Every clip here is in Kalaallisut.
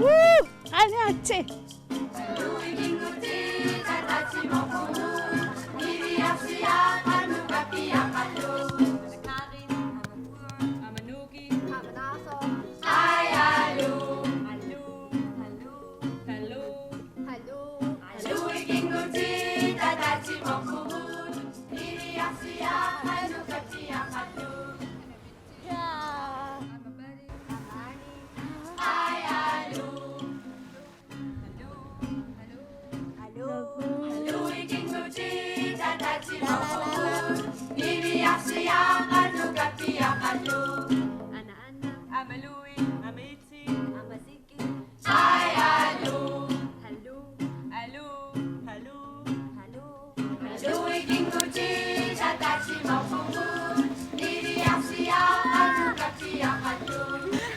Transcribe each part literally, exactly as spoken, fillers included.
Woo! Anaatsi!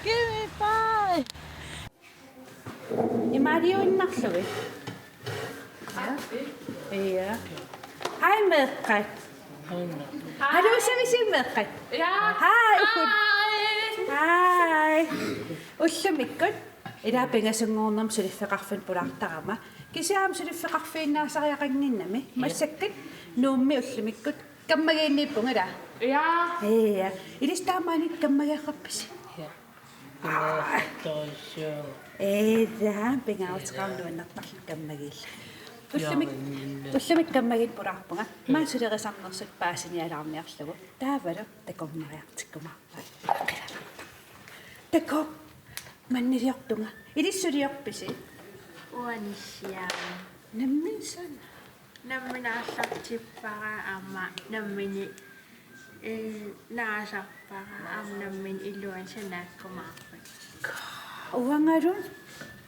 Give me five. Imaaliuinnarlugit. Ja. Ja. Hej, meeqqat. Hej, meeqqat. Har du serviceret, meeqqat? Ja. Hej. Hej. Hej. Ullumikkut. Ila pingasunngornermi suliffeqarfinnut pulaartarama. Kisianni suliffeqarfiinnaasariaqannginnami. Ja. Massakkut Nuummi ullumikkut kammagiinniippunga, ila? Ja. Ja. Ilissi taamaanik kammagiarpisi? Ja. Pingaartorsuuvoq. Ila, pingaaruteqarneq nuannertarluni kammagiillugu. Ullumi, ja, ullumi kammagiinnut pulaarpunga. Ja. Maani sulerisarnersut paasinialaarniarlugu. Taavalu takornariartikkumaarpara. Takuuk, manniliortunga. Ilissi suliorpisi? Uanga nissiaanga. Nammineq suna? Nammineq aallartippara aamma nammineq, ee, naasarpara aamma nammineq iluani sanaakkumaarpara. Uangalu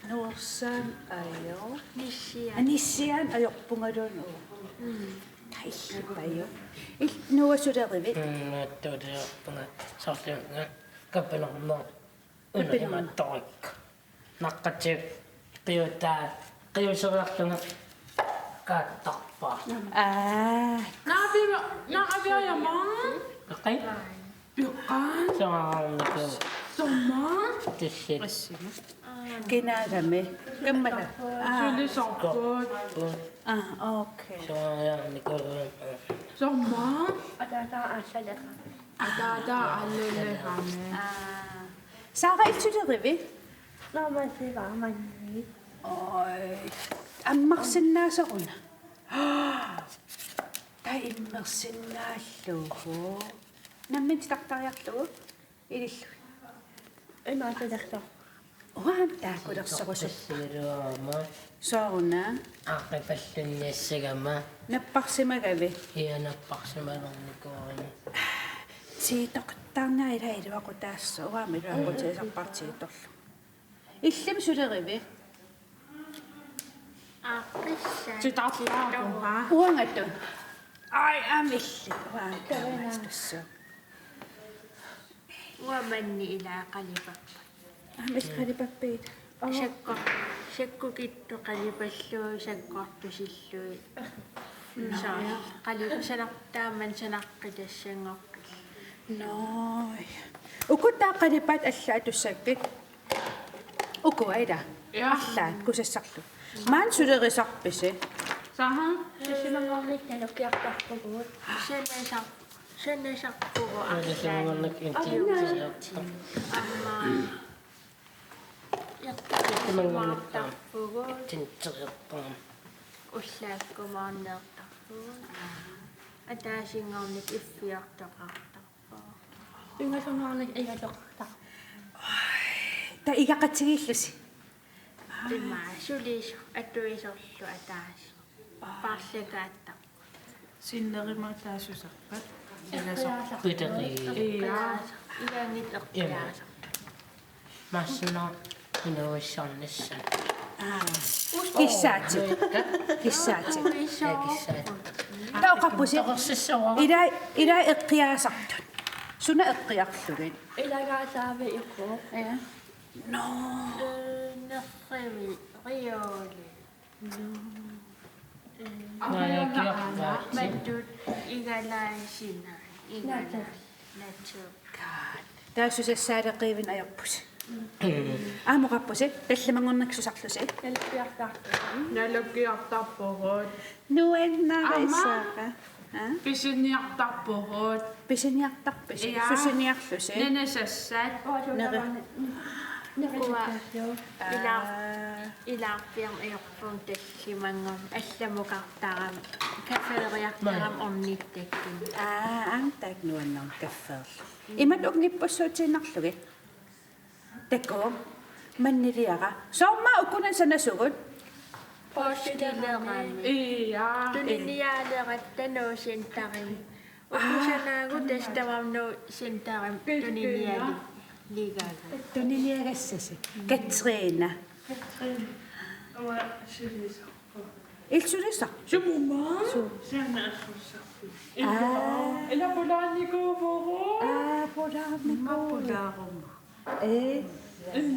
Nuersaani ajo-. Nissiaani. Nissiaani ajorpungaluunniit. Mm. Taillipajo. Il-, Nuua, sulerivit? Mm, attuuliorpunga. Soorlu una kapinornera. Una kapinornera. Imaattoruk. Naqqatik qiutaa, qiuseriarlunga kaattarpaa. Aa. Naapima, naapiajama. Qaqai? Piqqaan. Soraarniku. Somma. Tissit. Assima. Kinaagami. Kammala. Aa. Sulisarput. Aa, okay. Soraarniku. Somma. Ataata aallaleraami. Ataata aallaleraami. Aa. Saara, illit sulerivi? Naammassivaarmanni. Oj. Ammarsinnaasoruna? Taava immersinnaallugu. Nammineq titartariarlugu? Ilillugit. Imaattulersoq. Uanga taakkulersorusuppoq. Soqqissigaluarama. Sooruna? Aaqqipallunniassagama. Napparsimagavit? Ja, napparsimalernikuugama. Tiitortarnera ila iluaqutaassaaq, uanga iluaqutigisarpara tiitorlugu. Illimmi sulerivi? Aaqqissaaq. Titartarpunga. Uangattut. Ai, aamma illit. Uanga kaammattussuu. Uanga manna ila qalipappat. Aamma illit qalipappiit? Sakkor-, sakkukittut qalipallugit, sakkortusillugit. Soorlu. Qalip-, sanar-, taamani sanaqqitassanngoqqilluunniit. Naa. Uku taava qalipaat allaat atussakkit? Uku, ila? Ja. Allaat kusassarlu. Maani sulerisarpisi? Saha? Sisamaannguarnik tanukiartarpugut. Sanasar-, sanasarpugut. Sisamaannguarnik allaat. Aamma. Sisamaannguarnik. Irtitsimaartarpugut. Tinteriartarpugut. Ullaakkumaarneertarpugut. Ataasinngornermik iffiortoqartarpugut. Pingasunngornermik igatoqartarpugut. Taava igaqatigiillusi? Ima sulisoq atuisorlu ataaseq. Paarlakaattarpugut. Sinneri aamma taassusarpat. Ilasoq. Piteriit. Ja. Ilaanngitsoq. Ima. Eqqiaasartut. Massinnaq inuussarnissaq. Aa. Kissaatit. Kissaatit. Ja, kissaatit. Taava oqarpusi. Toqorsissavara. Ila, ila eqqiaasartut. Suna eqqiarlugit? Ilagaasaavi iku. Ja. Nå. Ee, nerrivi, reoli. Naakiorpaatsi. Mattut igalaasina. Igala-, natur. God. Taava susassaaleqiivin ajorpusi. Aamma oqarpusi, tallimanngornersusarlusi. Nalukkiartarpugut. Nuannarisara. Aamma. Aa? Pisiniartarpugut. Pisiniartarpusi. Ija. Susiniarlusi. Nanasassat. Nere-. Nere-. Uanga ilaar-, Aa. Ilaarpiarneq ajorpunga tallimanngorneq allamukartarama, kaffeeriartarama ornittakkanik. Aa, aamma taakku nuannermik kaffeerlugit. Imatut uku nippussuutiinnarlugit. Takuuk. Manniliara. Soormi uku una sanasugut? Postilerami. Ija. Tuniniaaleratta Nuucenterimi. Uku sanaagut tassa tamarmik Nuucenterimi tuniniaali-, -ligaagut. Tuniniagassasi. Katrine. Katrine. Uanga sulisarpunga. Illit sulisarpit? Sumut aamma? Suu. Sanaassussarput. Aa. Ila pulaarnikuuvugut. Aa, pulaarnikuuvugut. Pulaaruma. Ee.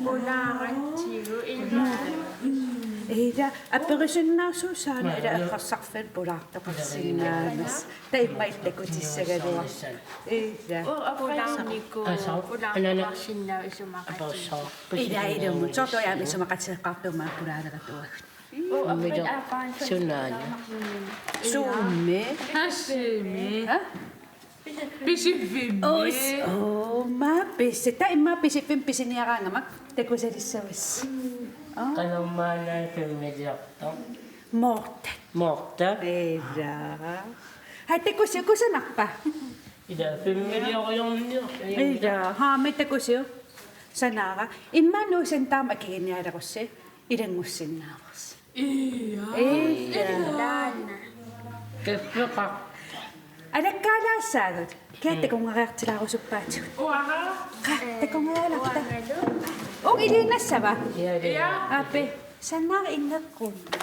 Pulaaratsigu ila. Ila, aperisinnaasuusaana ila eqqarsarfiit pulaartoqarsinnaammat. Taava immaqa takutissagaluarpoq. Ila. Oo, pulaarniku-, pulaartoqarsinnaavoq isumaqatigiit. Ila ilumut. Soorlu aamma isumaqatigeeqqaartuummat pulaanerit uagut. Oo, aamma sunaana. Suummi? Hassimi? Ha? Pisivimmi. Us-, oo, ma pisi-, taava immaqa Pisivimmi pisiniaraangama takusalissavassi. Oo. Qanormaanna filmiliortoq? Morten. Morten. Ila. Haj, takusi-, kusanarpa? Ila filmilioriornior. Ila, haami takusiuk. Sanaara. Immaqa Nuucenterimi akiginiaalerussi. Ilanngussinnaavarsi. Ija. Ija. Taanna. Kaffeqarpoq. Alakkaalaassaagut. Kia, mm, takungariartilaarusuppaatsigut. Uanga. Qa, ee, takungariarta. Uangalu. Uku iliinnassava? Ija, ija. Ija. Aappi. Sanaara inneqqunna.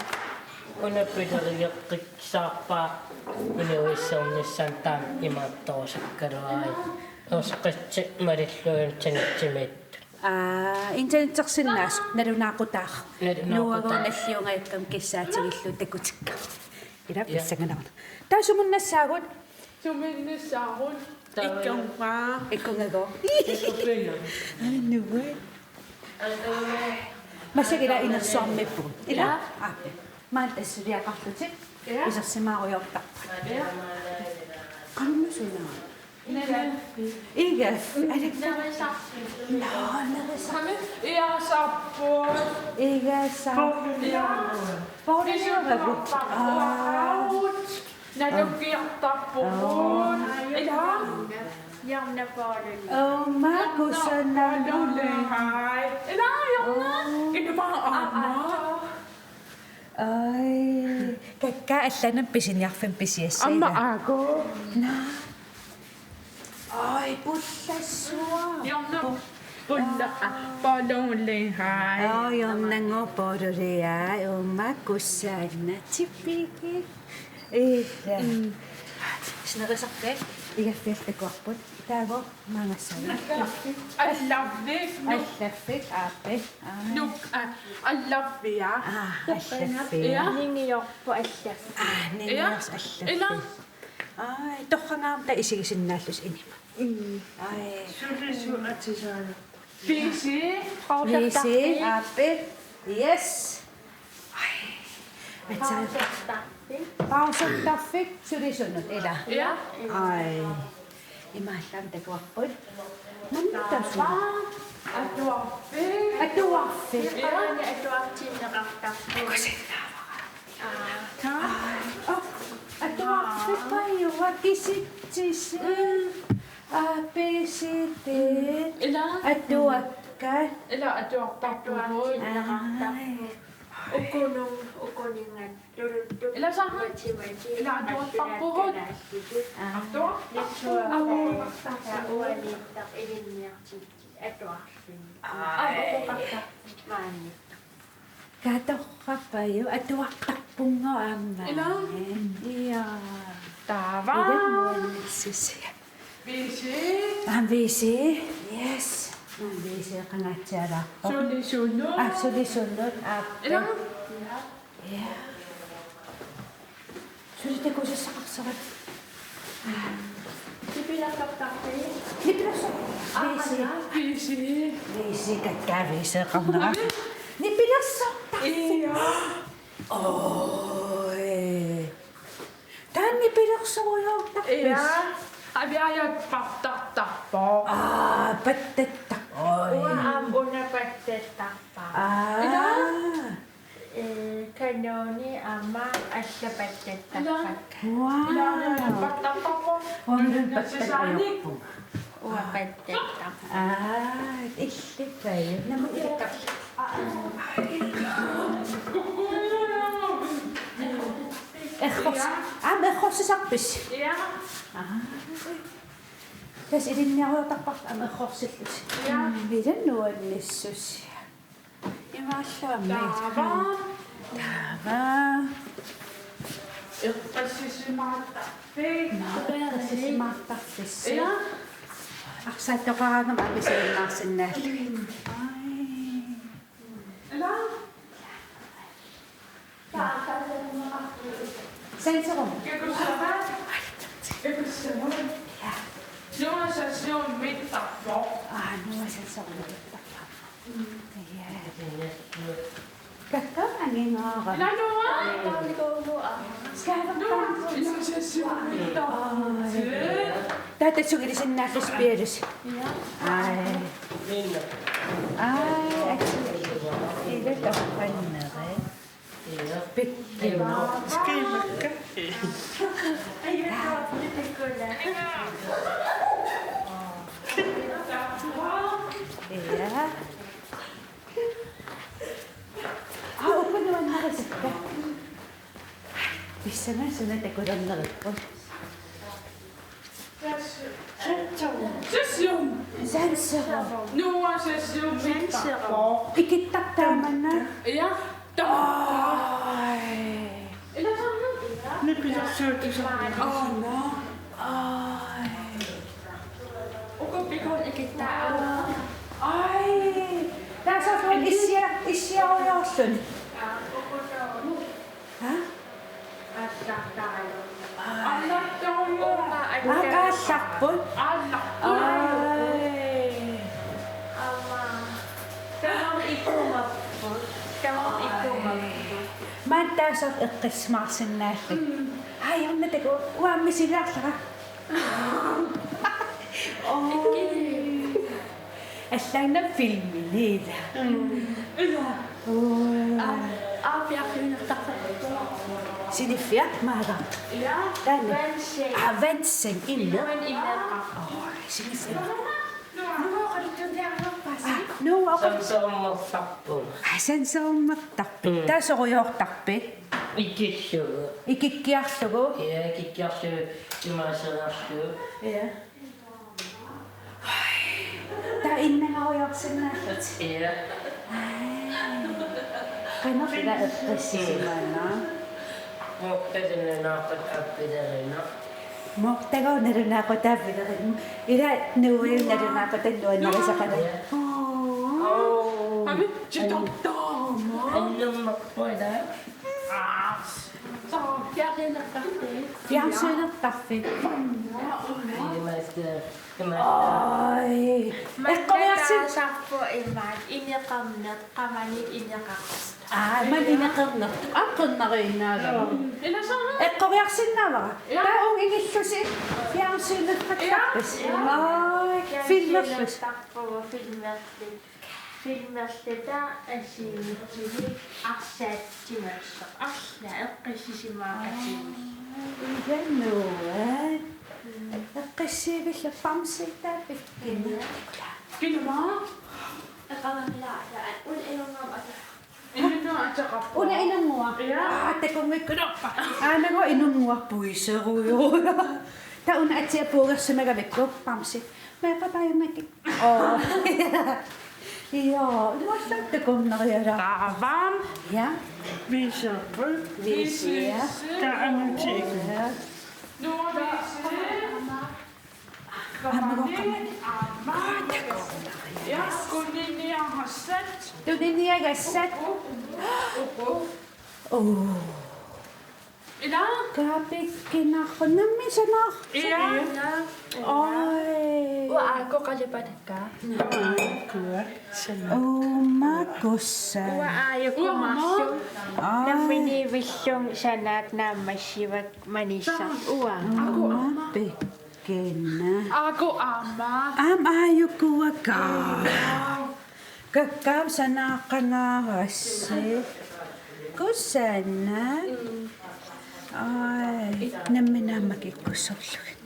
Una pilerigeqqissaarpara inuuissornissamut taama imaattorusukkaluarai. Erseqqissat malillugit internetsimiittut. Aa, internetsersinnaasoq, nalunaaqutaq. Nalunaaqutaq. Nuuagut nalliungajakkami kissaatigillugu takutikka. Ila, ja, pissanganarpoq. Taava sumunnassaagut? Sumunnassaagut? Taava. Ikkunga. Ikkungagooq. Ikkunga. Aa, nuann'. Massakkut ila inersuarmiippugut. Ila? Ja. Aa. Maanna tassa suliaqarlutik. Ja. Isersimaarujoortarput. Ja. Qanormi suna? Igaffi. Igaffi. Alakka. Nerisarfik. Nå, nerisarfik. Igasarput. Igasarput. Igasarput. Pooriliorput. Aa. Nalukkiartarpugut. Aa. Ila. Hjørne Poorili. Oo, ma kusanaq. Hjørne Poorili. Haj. Ila, hjørne. Oo. Ila, ma aamma. Aa, aa. Ai, kakkaak allanut pisiniarfimmi pisiassaat. Aamma ila. Aaku. Naa. Ai, pullassuaq. Hjørne. Pu-, pulla-, aa, Poorili, haj. Aa, hjørnegooq Poorili, haj. Uuma kusanaq tipigik. Ila. Mm. Nerisarfik, igaffiallu takuarput. Taava maangassaagut. Allarfik. Allarfik, aappi. Aa. Nuk, aa, allarfia. Aa, allarfia. Ja. Ningiorpoq allarfik. Aa, ningiorpoq allarfik. Ja. Ila. Aa, torranngaarmat isigisinnaallusi inima. Mm. Ai. Sulisut atisaanut. Piisi. Piisi, aappi. Yes. Ai. Atsa. Pausertarfik. Pausertarfik sulisunut, ila. Ja. Ai. Imaallaat takuarput. Manna taava suna? Atuarfik. Atuarfik. Ja. Atuartinneqartarpugut. Kusinnaavara. Aa. Aa. Atuarfik pajuva kisitsisi. Mm. A, B, C, D. Ila. Atuakkat. Ila atuartarpugut. Ai. Ukunun-, ukuninnga. Ila saha. Ila atuartarpugut. Aa. Atuar-. Atuartarpugut. Uaniittaq ilinniartikkit atuarfik. Ai. Aa, uku kakka. Maani. Katorrapaju atuartarpunngooq aamma. Ila. Ja. Taava. Ila nuannersusia. B C. Aa, B C. Yes. Aa, B C qangaatsialaarpoq. Sulisunut. Aa, sulisunut. Aa. Ila. Ja. Suli takusassaqarsarat. Nipilersortarpit? Nipilerso-, Aa, viisi. Anna. Viisi. Viisi, kakkaak viisi eqqarnera. Nipilersortarpit? Ia. Oi. Taanna nipilersorujoortarpisi? Ia. Aviaja pattartarpoq. Aa, pattartarpoq. Oi. Uanga aamma una pattartarpara. Aa. Ila. Ee, kanoni aamma alla pattartarpakka. Wow. Ila, pattartarpoq. Uanga pattartarpoq. Uanga pattartarpoq. Aa, illippai. Namma ilakka. Errors-, aamma errorsisarpisi? Ia. Aa. Tassa ilinniarujoortarparput aamma errorsillusi. Ia. Ila nuannissusi. Imaalluarmi. Taava. Taava. Eqqissisimaartarfik. Naa, eqqissisimaartarfissi. Ia. Arsaattoqaraangama aamma isiginnaarsinnaallugit. Mm. Ai. Ila. Sanserum. Kikussavat? Kikussavat? Ja. Nuann' sanserummittarpoq. Aa, nuann' sanserummittarpoq. Mm. Ja. Kakkaak angingaara. Ila nuann'. Skaalertarpoq. Nuann', ila sanserummittarpoq. Aa. Taava tassunga ilisinnaallusi pialusi. Ja. Ai. Ai, atsi. Ila toqqanneri. Pikki. Skimakka. Ja. Aa, uku nuannarisakka. Pissanganaq suna takulernerippoq. Sanserum. Sanserum. Nuann' sanserummittarpoq. Ikittartaamana. Ja. Ai. Ila sanserummi. Nipilersuutisarput. Aana. Ai. Uku pikkulit ikittaa. Ai. Tassa uku issia-, issiarujoorluni. Ha? Aallartarpoq. Ai. Aallartarpoq. Aamma aallarput. Aallarput. Ai. Aamma. Tamarmik ikumapput. Tamarmik ikumapput. Maani tassa eqqissisimaarsinnaallugit. Mm. Ai, unna takuuk. Uanga misilaarlara. Oi. Allaanna filmiliila. Mm. Oi. Aa, aa, piaqiunertarpoq. Siniffiaq maanga. Ja. Taanna. Vandseng. Aa, Vandseng, imme. Inuan imeqarpoq. Oi, siniffiaq. Aa, nuuqa oqaluttuunniarnerpaasi. Aa, nuuqa oqal-, sanserummertarput. Aa, sanserummertarput. Mm. Tasorujoortarpi? Ikillugu. Ikikkiarlugu? Ja, ikikkiarlugu, imaaseriarlugu. Ja. Taava innangarujoorsinnaallutit? Ja. Ai. Qanoq ila eqqissisimannginnera? Moortagut nalunaaqutaq appilerineq. Moortagut nalunaaqutaq appilerineq. Ila nuuagut nalunaaqutaq nuannarisaqalerput. Ja. Aa. Aa. Amitsi taama. Annernerpoq ila. Aa. Fjernsynertarfik. Fjernsynertarfik. Ai. Eqqoriarsin-, maannakkut taasarpoq imaak ineqarneq, qamani ineqarneq. Aa, maani ineqarneq. Aa, qernarinnaagami. Ila soorlu. Eqqoriarsinnaavara. Ja. Taava uunga ingillusi fjernsynertarpisi. Ja. Ai, filmerlusi. Fjernsynertarpugut, filmerlusi. Filmerluta assigiinngitsunik arsaatsimeersoq. Arlaat eqqissisimaaqatigiit. Aa, ilannuat. Mm. Eqqissivillugu bamsita pikkinnikulla. Kinama? Eqamanna, ja, una inunngua ata-. Inunngua ateqarpoq. Una inunngua? Ja. Aa, takunngikkulerpa. Aanagu inunngua puiseruju. Taava una atia puugersimagavigukku bamsi. Meeqqat ajunngikkukkit. Oo. Ja, ilualluta takunnerialaarpoq. Taava. Ja. Viisi. Viisi. Taava angutit. Ja. Nuann' viisi. Aamma qamani. Aamma. Ja, tuniniagassat. Tuniniagassat. Up, up, up, up. Oo. Ila? Kaapikkinarpoq nammineq sanaartoq. Ja. Oj. Uanga aajuku qalipatakka. Uuma kusa. Uanga aajuku marluk. Oj. Nammineq villuk sanaat naammassivakka manissaq. Uanga. Uuma pikkina. Aajuku aamma. Aamma aajuku aajuku. Kakkaak sanaaqqangaarassi. Kusanaq. Oj, nammineq aamma kikkussorlugit.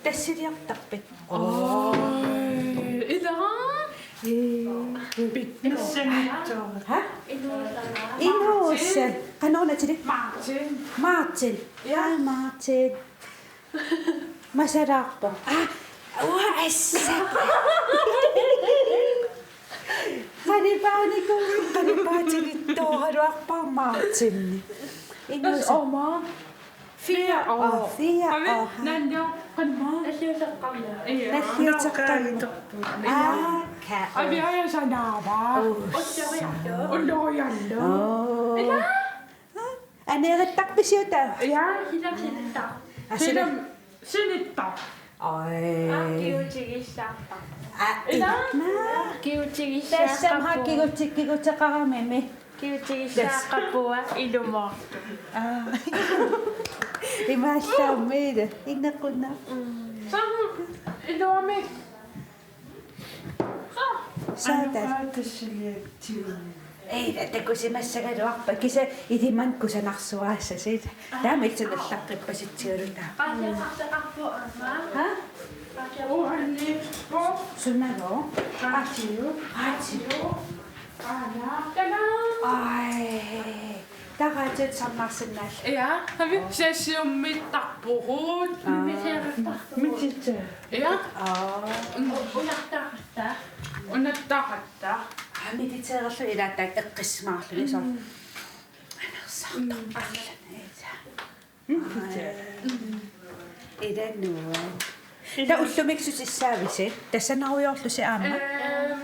Tassiliartarpit? Oj. Ila? Ee. Pik-, ha? Inuusa. Qanoq oqartili? Martin. Martin. Ja. Hej, Martin. Masalaarpoq. Aa, uanga assut. Qalipaanikuuara, qalipaatigittoraluarpara Martin. Inuusa. Tassa aamma. Fire. Fire år. Aa, fire år. Aamma nalliuteqqamma. Nalliuteqqamma. Ja. Nalliuteqqamma. Aa, ka. Aviaja sanaava. Oj. Ulloriarlu. Ulloriarlu. Oj. Ila? Aneerattarpisiuk taava? Ja. Silam sinittar. Aa, silam. Silam sinittar. Oj. Aa, kigutigissaartarpoq. Aa, ila? Ila. Kigutigissaartarpoq. Tassami kiguti-, kiguteqaramimi. Kigutigissaartarpunga ilumoortoq. Aa. Imaallaammi ila. Inequnaq. Mm. Samu iluamik. Saata. Ajoqaatassaliatsigu. Ei, ta-, takusimassagaluarpat kisianni ilimanni kusanarsuaassasi. Taama itsunallaqqipasitsigaluta. Qaasiaqartaqarpoq aamma. Ha? Qaasiaqartaqarpoq. Uanni po. Sunnalu? Qaasiu. Qaasiu. Aana. Tala. Ai. Taqatit sammarsinnaal. Ja, tavi sessiummittarpugut. Aa. Misiartarpugut. Mititsa. Ja. Aa. Unartarta. Unartarta. Aa, mititeerlu ilaattak eqqissisimaarluni soorlu. Mm. Anersartoq. Mm. Arlani. Mm, pitsa. Ila nuann. Ila. Taava ullumikkut sutissaavisi? Tassanarujoorlusi aamma? Ehm,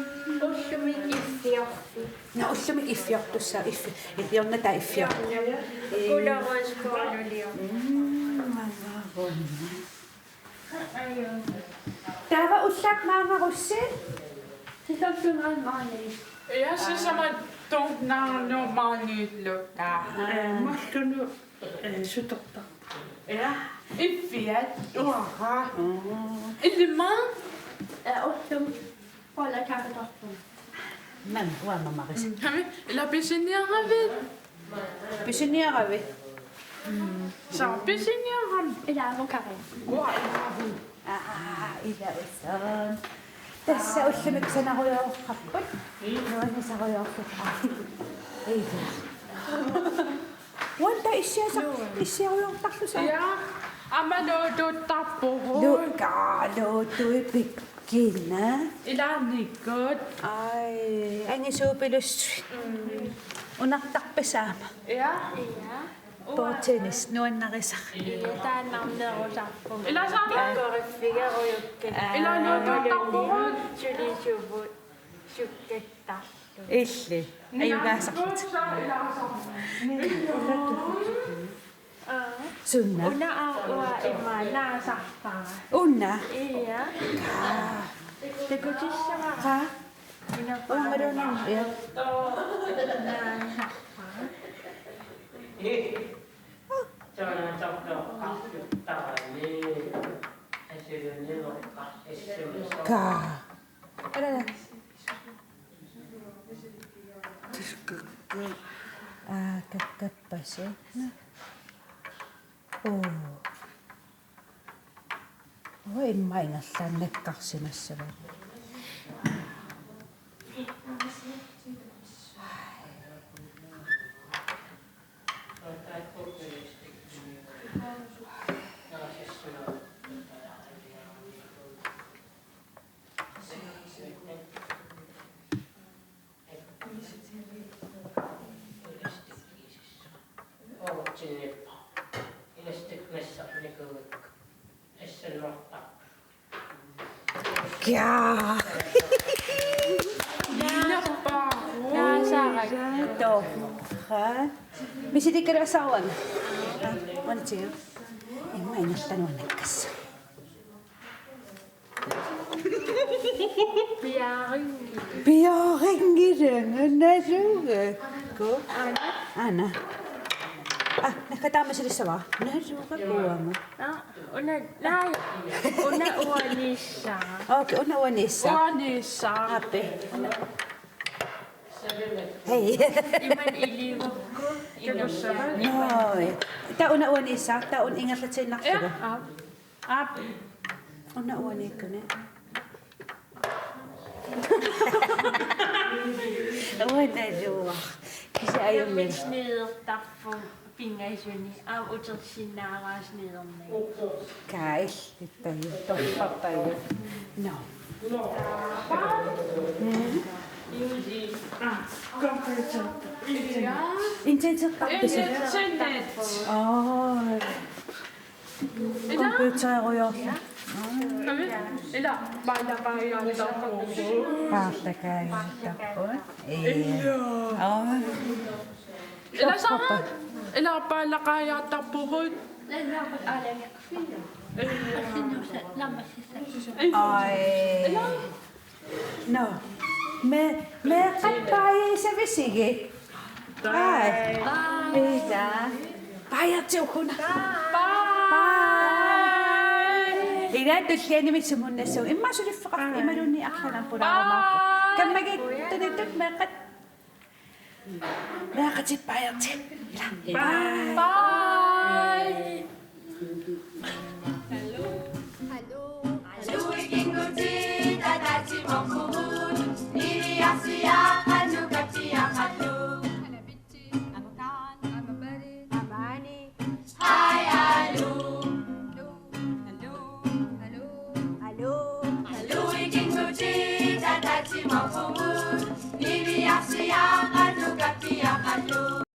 ullumikkut iffiorfik. Nå, ullumikkut iffiortussa-, iffi-, iffiorna taava iffior-. Iffiorna. Ee. Gulerodsboller. Mm, mamaruna. Taava ullaakkut mamarussi? Sisorsunaarnermi. Ja, sisamat tuunnaarnermi maaniilluta. Aa. Ee, marlunut, ee, sutortarput. Ja. Iffiat, uara. Mm. Illimmi? Ee, ullumi. Boller kaffetorpun. Maani, uanga mamarisi. Mm. Hami, ila pisiniaravit? Pisiniaravit? Mm. Sa pisiniaram. Ila avokado. Uanga ila avu. Aa, ila usoq. Tassa ullumikkut sanarujoorparput. Nuannisarujoorput. Ila. Uanga issiasa-, issiarujoortarlusi. Ja, aamma luututtarpugut. Lu-, ka, luutui pikkina. Ilaannikkut. Ai, angisuupilussuit. Mm. Unartarpisi aamma? Ja. Ja. Bordtennis, nuannarisara. Ja, taannarnerusarpugut. Ila saana. Koriffigerujukka. Aa. Ila luututtarpugut. Sulisuvut. Sukkattarlugit. Illit. Ajugaasarlutit. Aa. Suna? Una aamma uanga immaqa naasarpara. Una? Ja. Aa. Takutissavara. Aa. Una uanga una. Ja. Naasarpara. Ka. Ala, ala. Aa, kakkappasi. Oo. Oo, immaqa ingerlaannakkarsimassavara. Kia. Naasara. Torra. Misilikkaluassaaruanga. Aa, uanitsigu. Immaqa ingerlaannaq uannakkas. Piaring. Piarinngilanga nalugakku. Aana. Aana. Aa, nakataama silissavara. Nalugakku uanga. Aa, una, naai. Una uaniissaa. Okay, una uaniissaa. Uaniissaa. Aappi. Hej. Iman iligukku. Iman. Nå, ja. Taava una uaniissaa, taava una ingerlatiinnarlugu. Ja. Aap. Aap. Una uaniikkuni. Uanaluaq. Kisianni ajunngilaq. Sniidertarpoq pingasuni. Aap, utersinnaavara sniidernagit. Kaal. Ippagu, torrappagu. Nå. Mm. Internetertarpisi? Internet. Aa. Computeriujoorlu. Ila, paarlaqajaattarpugut. Paarlaqajaattarpugut. Ila. Aa. Ila saama. Ila paarlaqajaattarpugut. Ai. Nå. Me, meeqqat baajiisavisigit? Baj. Ila. Baajartiukkuna. Baj. Ila tullianimi sumunnassuunga. Immaqa suliffeqarfik imaluunniit arlaannik pulaarumaapput. Baj. Kammagittunittut meeqqat. Meeqqatit baajartigit. Ila. Baj. Baj.